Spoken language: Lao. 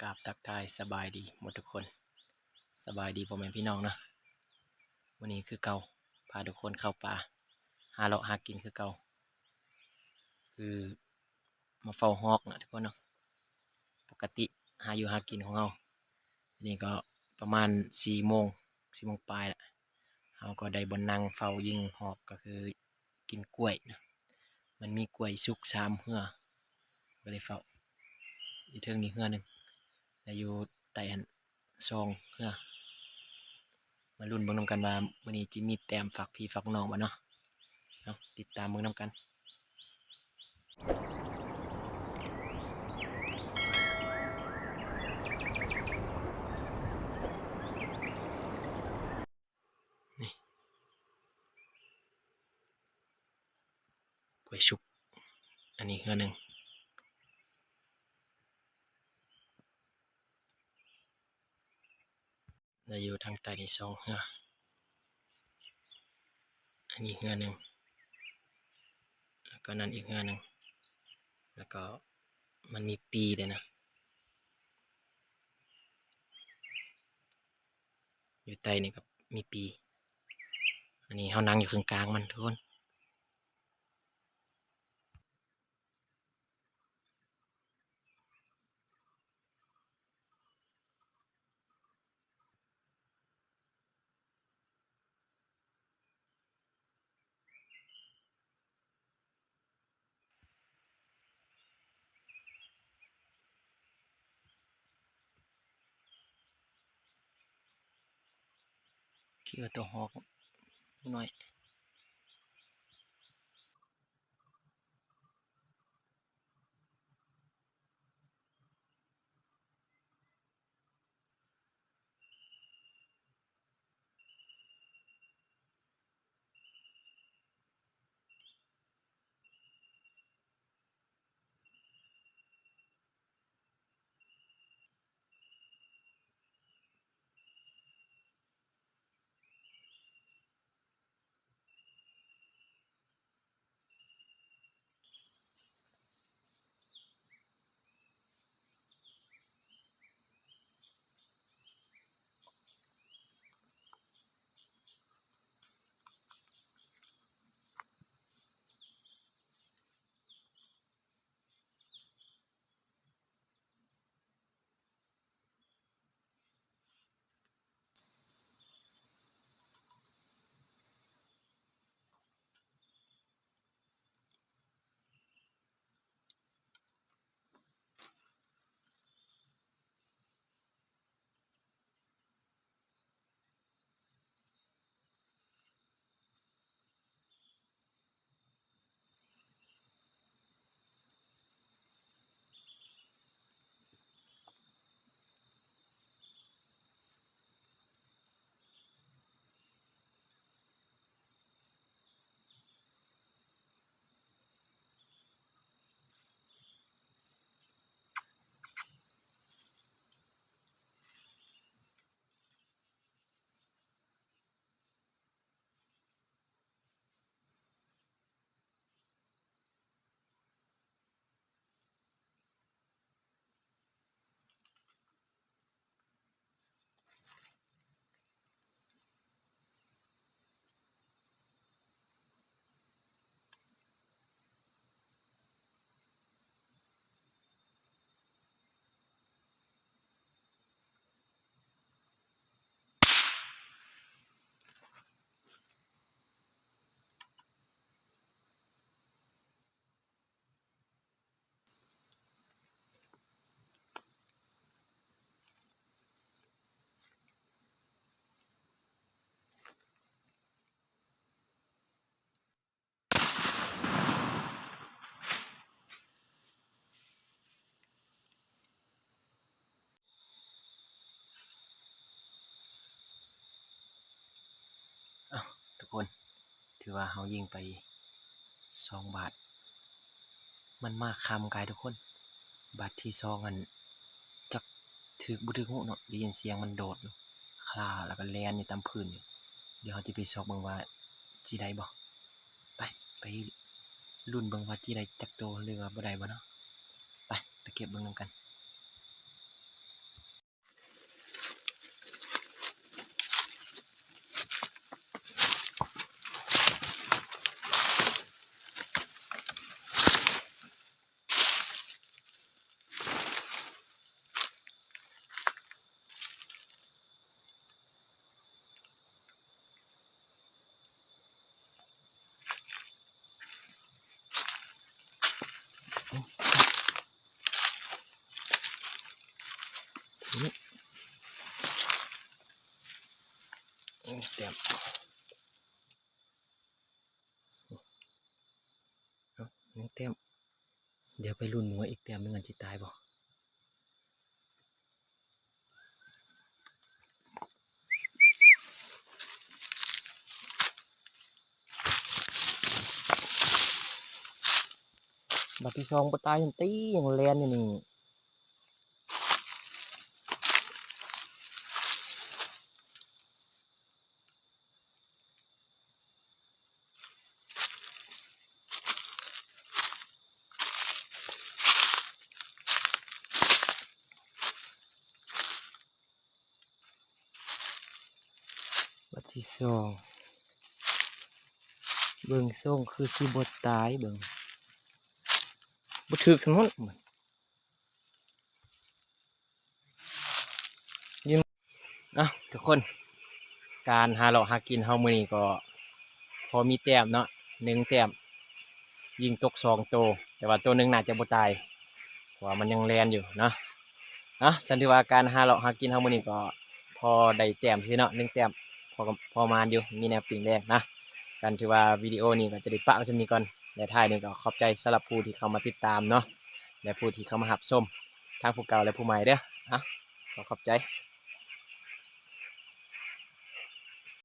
ກາບທັກທາຍສະບາຍດີໝົດທຸກຄົນ. ສະບາຍດີພໍ່ແມ່ພີ່ນ້ອງເນາະ. ມື້ນີ້ຄືເກົ່າ ພາທຸກຄົນເຂົ້າປ່າ ຫາເລາະຫາກິນຄືເກົ່າ. ຄືມາເຝົ້າຮອກນະທຸກຄົນເນາະ. ປົກກະຕິຫາຢູ່ຫາກິນຂອງເຮົາ ນີ້ກໍປະມານສີ່ໂມງ ສີ່ໂມງປາຍລະ. ເຮົາກໍໄດ້ບ່ອນນັ່ງເຝົ້າຍິງຮອກ ກໍຄື ກິນກ້ວຍນະ. ມັນມີກ້ວຍສຸກສາມເຮືອ ກໍເລີຍເຝົ້າ. ຢູ່ເທິງນີ້ເຮືອໜຶ່ງ ແລະ ຢູ່ໃຕ້ຫັ້ນສອງເຮືອ. ມາລຸ້ນເບິ່ງນຳກັນວ່າ ມື້ນີ້ຊິມີແຕ້ມຝາກພີ່ຝາກນ້ອງບໍ່ເນາະ. ເອົາ ຕິດຕາມເບິ່ງນຳກັນ. ນີ້ ກ້ວຍສຸກ ອັນນີ້ເຮືອໜຶ່ງ ແລະ ຢູ່ທາງໃຕ້ນີ້ສອງເຮືອ. ອັນນີ້ເຮືອໜຶ່ງ ແລ້ວກໍນັ້ນອີກເຮືອໜຶ່ງ ແລ້ວກໍມັນມີປີເດ້ນະ. ຢູ່ໃຕ້ນີ້ກໍມີປີ. ອັນນີ້ເຮົານັ່ງຢູ່ເຄິ່ງກາງມັນທຸກຄົນ. ຄິດວ່າຕົວຮອກນ້ອຍ. ອ້າວ ທຸກຄົນ ຖືວ່າເຮົາຍິງໄປສອງບາດ ມັນມາຄາມກາຍທຸກຄົນ. ບາດທີສອງຫັ້ນ ຈັກຖືກບໍ່ຖືກຮູ້ເນາະ ໄດ້ຍິນສຽງມັນໂດດຢູ່ ຄລາ ແລ້ວກໍແລ່ນຢູ່ຕາມພື້ນຢູ່. ດຽວເຮົາຈະໄປຊອກເບິ່ງວ່າຊິໄດ້ບໍ່. ໄປ ໄປລຸ້ນເບິ່ງວ່າຊິໄດ້ຈັກໂຕ ຫຼືວ່າບໍ່ໄດ້ບໍ່ເນາະ. ໄປ ໄປເກັບເບິ່ງນຳກັນ. ແຕ້ມ ເອົ້າ ໜຶ່ງແຕ້ມ. ດຽວໄປລຸ້ນວ່າອີກແຕ້ມໜຶ່ງຫັ້ນຊິຕາຍບໍ່. ບາດທີສອງບໍ່ຕາຍຫັ້ນຕິ ຍັງແລ່ນຢູ່ນີ້. ບາດທີສອງ ເບິ່ງຊົງຄືຊິບໍ່ຕາຍ ເບິ່ງ ບໍ່ຖືກຊຳນັ້ນ. ເອົ້າ ທຸກຄົນ ການຫາເລາະຫາກິນເຮົາມື້ນີ້ກໍພໍມີແຕ້ມເນາະ ໜຶ່ງແຕ້ມ ຍິງຕົກສອງໂຕ ແຕ່ວ່າໂຕໜຶ່ງໜ້າຈະບໍ່ຕາຍ ເພາະວ່າມັນຍັງແລ່ນຢູ່ເນາະ. ເອົ້າ ຊັ້ນຖືວ່າການຫາເລາະຫາກິນເຮົາມື້ນີ້ກໍພໍໄດ້ແຕ້ມຊື່ເນາະ ໜຶ່ງແຕ້ມ ພໍ ພໍມານຢູ່ ມີແນວປີ້ງແດງນະ. ຊັ້ນຖືວ່າວິດີໂອນີ້ກໍຈະໄດ້ປະໄວ້ສ່ຳນີ້ກ່ອນ ແລະ ທ້າຍນີ້ກໍຂອບໃຈສຳລັບຜູ້ທີ່ເຂົ້າມາຕິດຕາມເນາະ ແລະ ຜູ້ທີ່ເຂົ້າມາຮັບຊົມ ທັງຜູ້ເກົ່າ ແລະ ຜູ້ໃໝ່ເດີ້. ເອົ້າ ຂໍຂອບໃຈ.